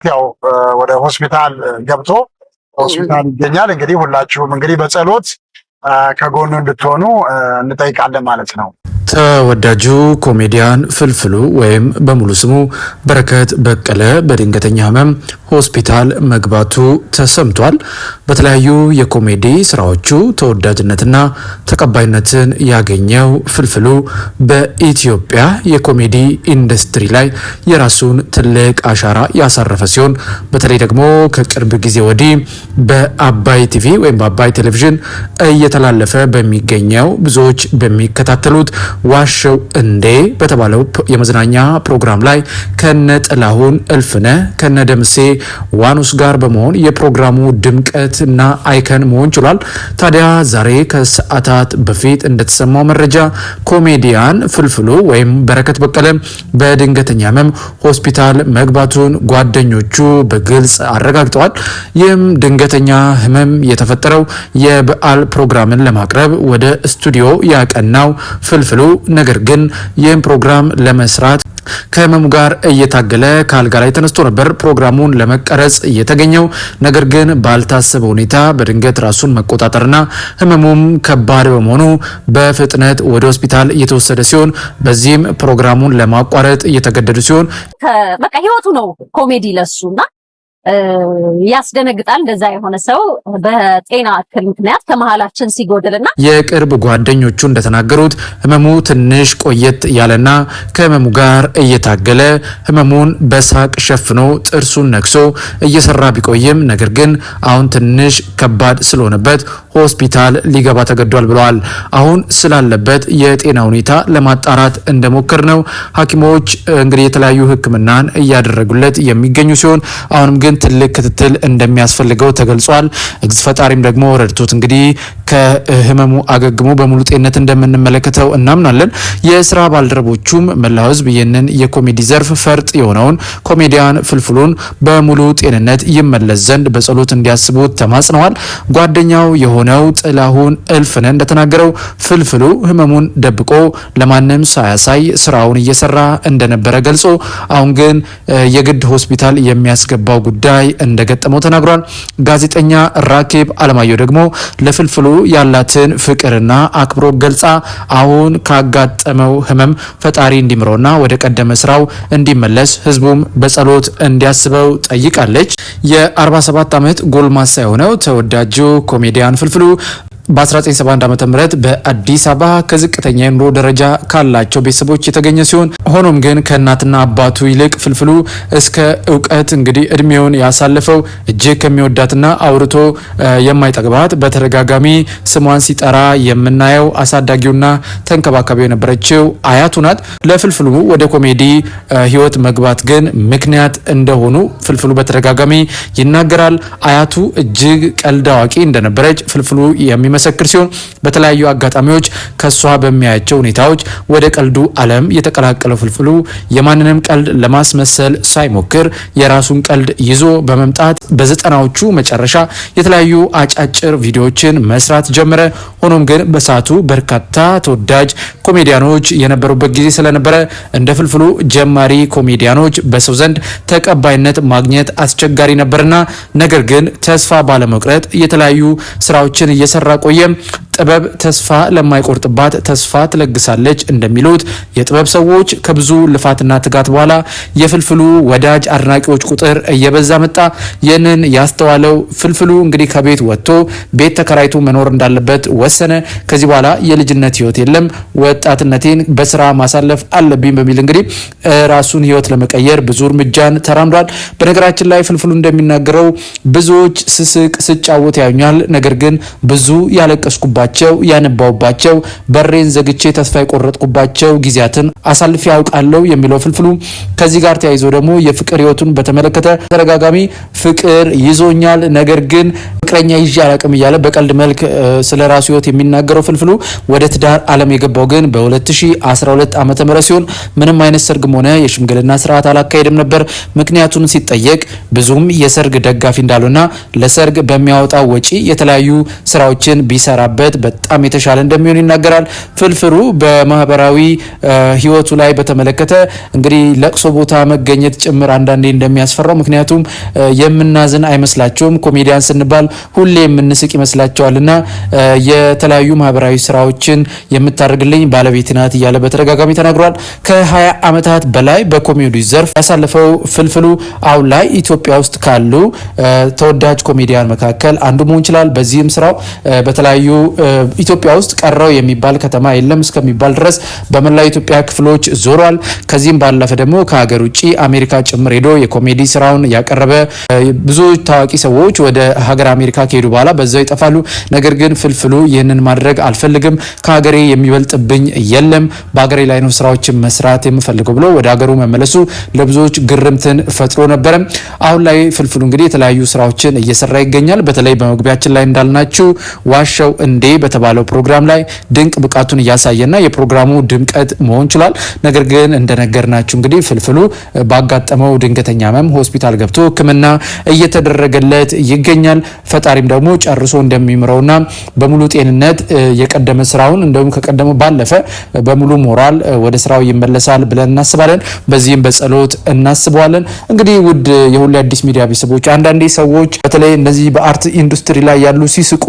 ያው ወደ ሆስፒታል ገብቶ ሆስፒታል ይገኛል። እንግዲህ ሁላችሁም እንግዲህ በጸሎት ከጎኑ እንድትሆኑ እንጠይቃለን ማለት ነው። ተወዳጁ ኮሜዲያን ፍልፍሉ ወይም በሙሉ ስሙ በረከት በቀለ በድንገተኛ ሕመም ሆስፒታል መግባቱ ተሰምቷል። በተለያዩ የኮሜዲ ስራዎቹ ተወዳጅነትና ተቀባይነትን ያገኘው ፍልፍሉ በኢትዮጵያ የኮሜዲ ኢንዱስትሪ ላይ የራሱን ትልቅ አሻራ ያሳረፈ ሲሆን በተለይ ደግሞ ከቅርብ ጊዜ ወዲህ በአባይ ቲቪ ወይም በአባይ ቴሌቪዥን እየተላለፈ በሚገኘው ብዙዎች በሚከታተሉት ዋሸው እንዴ በተባለው የመዝናኛ ፕሮግራም ላይ ከነ ጥላሁን እልፍነህ ከነ ደምሴ ዋኖስ ጋር በመሆን የፕሮግራሙ ድምቀትና icon መሆን ችሏል። ታዲያ ዛሬ ከሰዓታት በፊት እንደተሰማው መረጃ ኮሜዲያን ፍልፍሉ ወይም በረከት በቀለ በድንገተኛ ህመም ሆስፒታል መግባቱን ጓደኞቹ በግልጽ አረጋግጠዋል። ይህም ድንገተኛ ህመም የተፈጠረው የበዓል ፕሮግራምን ለማቅረብ ወደ ስቱዲዮ ያቀናው ፍልፍሉ ነገር ግን ይህን ፕሮግራም ለመስራት ከህመሙ ጋር እየታገለ ከአልጋ ላይ ተነስቶ ነበር ፕሮግራሙን ለመቀረጽ የተገኘው። ነገር ግን ባልታሰበ ሁኔታ በድንገት ራሱን መቆጣጠርና ህመሙም ከባድ በመሆኑ በፍጥነት ወደ ሆስፒታል እየተወሰደ ሲሆን በዚህም ፕሮግራሙን ለማቋረጥ እየተገደዱ ሲሆን በቃ ህይወቱ ነው ኮሜዲ ለሱና ያስደነግጣል። እንደዛ የሆነ ሰው በጤና እክል ምክንያት ከመሀላችን ሲጎድልና የቅርብ ጓደኞቹ እንደተናገሩት ህመሙ ትንሽ ቆየት ያለና ከህመሙ ጋር እየታገለ ህመሙን በሳቅ ሸፍኖ ጥርሱን ነክሶ እየሰራ ቢቆይም ነገር ግን አሁን ትንሽ ከባድ ስለሆነበት ሆስፒታል ሊገባ ተገዷል ብለዋል። አሁን ስላለበት የጤና ሁኔታ ለማጣራት እንደሞከር ነው ሐኪሞች እንግዲህ የተለያዩ ሕክምናን እያደረጉለት የሚገኙ ሲሆን አሁንም ግን ትልቅ ክትትል እንደሚያስፈልገው ተገልጿል። ፈጣሪም ደግሞ ረድቶት እንግዲህ ከህመሙ አገግሞ በሙሉ ጤንነት እንደምንመለከተው እናምናለን። የስራ ባልደረቦቹም መላው ህዝብ ይህንን የኮሜዲ ዘርፍ ፈርጥ የሆነውን ኮሜዲያን ፍልፍሉን በሙሉ ጤንነት ይመለስ ዘንድ በጸሎት እንዲያስቡት ተማጽነዋል። ጓደኛው የሆነው ጥላሁን እልፍነ እንደተናገረው ፍልፍሉ ህመሙን ደብቆ ለማንም ሳያሳይ ስራውን እየሰራ እንደነበረ ገልጾ አሁን ግን የግድ ሆስፒታል የሚያስገባው ጉዳይ እንደገጠመው ተናግሯል። ጋዜጠኛ ራኬብ አለማየሁ ደግሞ ለፍልፍሉ ያላትን ፍቅርና አክብሮት ገልጻ አሁን ካጋጠመው ህመም ፈጣሪ እንዲምረውና ወደ ቀደመ ስራው እንዲመለስ ህዝቡም በጸሎት እንዲያስበው ጠይቃለች። የ47 ዓመት ጎልማሳ የሆነው ተወዳጁ ኮሜዲያን ፍልፍሉ በ1971 ዓ.ም በአዲስ አበባ ከዝቅተኛ የኑሮ ደረጃ ካላቸው ቤተሰቦች የተገኘ ሲሆን ሆኖም ግን ከእናትና አባቱ ይልቅ ፍልፍሉ እስከ እውቀት እንግዲህ እድሜውን ያሳለፈው እጅግ ከሚወዳትና አውርቶ የማይጠግባት በተደጋጋሚ ስሟን ሲጠራ የምናየው አሳዳጊውና ተንከባካቢው የነበረችው አያቱ ናት። ለፍልፍሉ ወደ ኮሜዲ ህይወት መግባት ግን ምክንያት እንደሆኑ ፍልፍሉ በተደጋጋሚ ይናገራል። አያቱ እጅግ ቀልድ አዋቂ እንደነበረች ፍልፍሉ የሚመሰክር ሲሆን በተለያዩ አጋጣሚዎች ከሷ በሚያያቸው ሁኔታዎች ወደ ቀልዱ ዓለም የተቀላቀለው ፍልፍሉ የማንንም ቀልድ ለማስመሰል ሳይሞክር የራሱን ቀልድ ይዞ በመምጣት በዘጠናዎቹ መጨረሻ የተለያዩ አጫጭር ቪዲዮዎችን መስራት ጀመረ። ሆኖም ግን በሰዓቱ በርካታ ተወዳጅ ኮሜዲያኖች የነበሩበት ጊዜ ስለነበረ እንደ ፍልፍሉ ጀማሪ ኮሜዲያኖች በሰው ዘንድ ተቀባይነት ማግኘት አስቸጋሪ ነበርና ነገር ግን ተስፋ ባለመቁረጥ የተለያዩ ስራዎችን እየሰራ ቆየ። ጥበብ ተስፋ ለማይቆርጥባት ተስፋ ትለግሳለች እንደሚሉት የጥበብ ሰዎች ከብዙ ልፋትና ትጋት በኋላ የፍልፍሉ ወዳጅ አድናቂዎች ቁጥር እየበዛ መጣ። ይህንን ያስተዋለው ፍልፍሉ እንግዲህ ከቤት ወጥቶ ቤት ተከራይቶ መኖር እንዳለበት ወሰነ። ከዚህ በኋላ የልጅነት ህይወት የለም፣ ወጣትነቴን በስራ ማሳለፍ አለብኝ በሚል እንግዲህ ራሱን ህይወት ለመቀየር ብዙ እርምጃን ተራምዷል። በነገራችን ላይ ፍልፍሉ እንደሚናገረው ብዙዎች ስስቅ ስጫወት ያዩኛል፣ ነገር ግን ብዙ ያለቀስኩባቸው ያነባውባቸው በሬን ዘግቼ ተስፋ የቆረጥኩባቸው ጊዜያትን አሳልፌ ያውቃለሁ የሚለው ፍልፍሉ ከዚህ ጋር ተያይዞ ደግሞ የፍቅር ህይወቱን በተመለከተ ተደጋጋሚ ፍቅር ይዞኛል፣ ነገር ግን ፍቅረኛ ይዤ አላቅም እያለ በቀልድ መልክ ስለ ራሱ ህይወት የሚናገረው ፍልፍሉ ወደ ትዳር ዓለም የገባው ግን በ2012 ዓ.ም ሲሆን ምንም አይነት ሰርግም ሆነ የሽምግልና ስርዓት አላካሄድም ነበር። ምክንያቱን ሲጠየቅ ብዙም የሰርግ ደጋፊ እንዳሉና ለሰርግ በሚያወጣው ወጪ የተለያዩ ስራዎችን ቢሰራበት ቢደረግለት በጣም የተሻለ እንደሚሆን ይናገራል። ፍልፍሉ በማህበራዊ ህይወቱ ላይ በተመለከተ እንግዲህ ለቅሶ ቦታ መገኘት ጭምር አንዳንዴ እንደሚያስፈራው፣ ምክንያቱም የምናዝን አይመስላቸውም። ኮሜዲያን ስንባል ሁሌ የምንስቅ ይመስላቸዋልና የተለያዩ ማህበራዊ ስራዎችን የምታደርግልኝ ባለቤት ናት እያለ በተደጋጋሚ ተናግሯል። ከ20 ዓመታት በላይ በኮሜዲ ዘርፍ ያሳለፈው ፍልፍሉ አሁን ላይ ኢትዮጵያ ውስጥ ካሉ ተወዳጅ ኮሜዲያን መካከል አንዱ መሆን ይችላል። በዚህም ስራው በተለያዩ ኢትዮጵያ ውስጥ ቀረው የሚባል ከተማ የለም እስከሚባል ድረስ በመላው ኢትዮጵያ ክፍሎች ዞሯል። ከዚህም ባለፈ ደግሞ ከሀገር ውጭ አሜሪካ ጭምር ሄዶ የኮሜዲ ስራውን ያቀረበ፣ ብዙ ታዋቂ ሰዎች ወደ ሀገር አሜሪካ ከሄዱ በኋላ በዛው ይጠፋሉ። ነገር ግን ፍልፍሉ ይህንን ማድረግ አልፈልግም፣ ከሀገሬ የሚበልጥብኝ የለም፣ በሀገሬ ላይ ነው ስራዎችን መስራት የምፈልገው ብሎ ወደ ሀገሩ መመለሱ ለብዙዎች ግርምትን ፈጥሮ ነበረ። አሁን ላይ ፍልፍሉ እንግዲህ የተለያዩ ስራዎችን እየሰራ ይገኛል። በተለይ በመግቢያችን ላይ እንዳልናችሁ ዋሸው እንዴ በተባለው ፕሮግራም ላይ ድንቅ ብቃቱን እያሳየና የፕሮግራሙ ድምቀት መሆን ችሏል። ነገር ግን እንደነገርናችሁ እንግዲህ ፍልፍሉ ባጋጠመው ድንገተኛ ህመም ሆስፒታል ገብቶ ሕክምና እየተደረገለት ይገኛል። ፈጣሪም ደግሞ ጨርሶ እንደሚምረውና በሙሉ ጤንነት የቀደመ ስራውን እንደውም ከቀደመው ባለፈ በሙሉ ሞራል ወደ ስራው ይመለሳል ብለን እናስባለን። በዚህም በጸሎት እናስበዋለን። እንግዲህ ውድ የሁሌ አዲስ ሚዲያ ቤተሰቦች፣ አንዳንዴ ሰዎች በተለይ እነዚህ በ art industry ላይ ያሉ ሲስቁ፣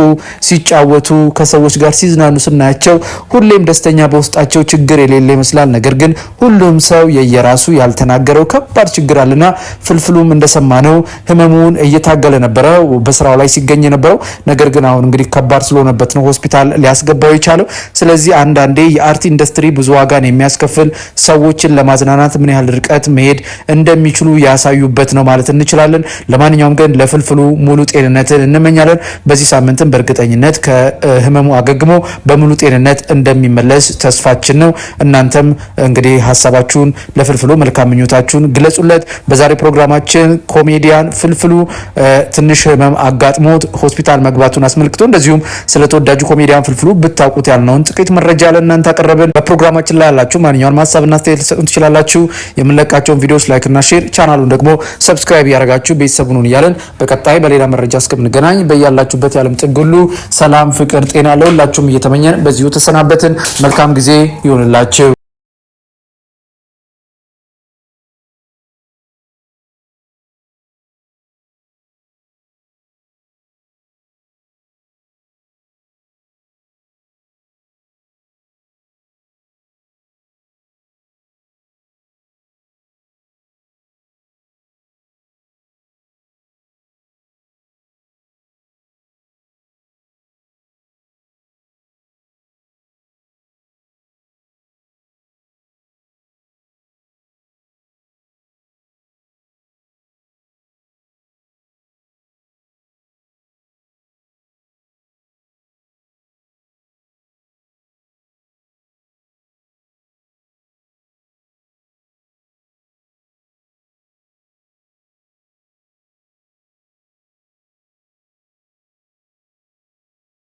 ሲጫወቱ፣ ከሰዎች ጋር ሲዝናኑ ስናያቸው ሁሌም ደስተኛ፣ በውስጣቸው ችግር የሌለ ይመስላል። ነገር ግን ሁሉም ሰው የየራሱ ያልተናገረው ከባድ ችግር አለና ፍልፍሉም እንደሰማነው ህመሙን እየታገለ ነበረ በስራው ላይ ሲገኝ የነበረው። ነገር ግን አሁን እንግዲህ ከባድ ስለሆነበት ነው ሆስፒታል ሊያስገባው የቻለው። ስለዚህ አንዳንዴ የ art industry ብዙ ዋጋን የሚያስከፍል፣ ሰዎችን ለማዝናናት ምን ያህል ርቀት መሄድ እንደሚችሉ ያሳዩበት ነው ማለት እንችላለን። ለማንኛውም ግን ለፍልፍሉ ሙሉ ጤንነትን እንመኛለን። በዚህ ሳምንትም በእርግጠኝነት ከህመሙ አገግሞ በሙሉ ጤንነት እንደሚመለስ ተስፋችን ነው። እናንተም እንግዲህ ሀሳባችሁን ለፍልፍሉ መልካም ምኞታችሁን ግለጹለት። በዛሬ ፕሮግራማችን ኮሜዲያን ፍልፍሉ ትንሽ ህመም አጋጥሞት ሆስፒታል መግባቱን አስመልክቶ እንደዚሁም ስለ ተወዳጁ ኮሜዲያን ፍልፍሉ ብታውቁት ያልነውን ጥቂት መረጃ ለእናንተ አቀረብን። በፕሮግራማችን ላይ ያላችሁ ማንኛውንም ሀሳብና አስተያየት ልትሰጡን ትችላላችሁ። የምንለቃቸውን ቪዲዮዎች like ና share፣ ቻናሉን ደግሞ subscribe እያደረጋችሁ ቤተሰብ ሁኑን እያለን በቀጣይ በሌላ መረጃ እስከምንገናኝ በያላችሁበት የዓለም ጥግ ሁሉ ሰላም፣ ፍቅር፣ ጤና ለሁላችሁም እየተመኘን በዚሁ ተሰናበትን። መልካም ጊዜ ይሁንላችሁ።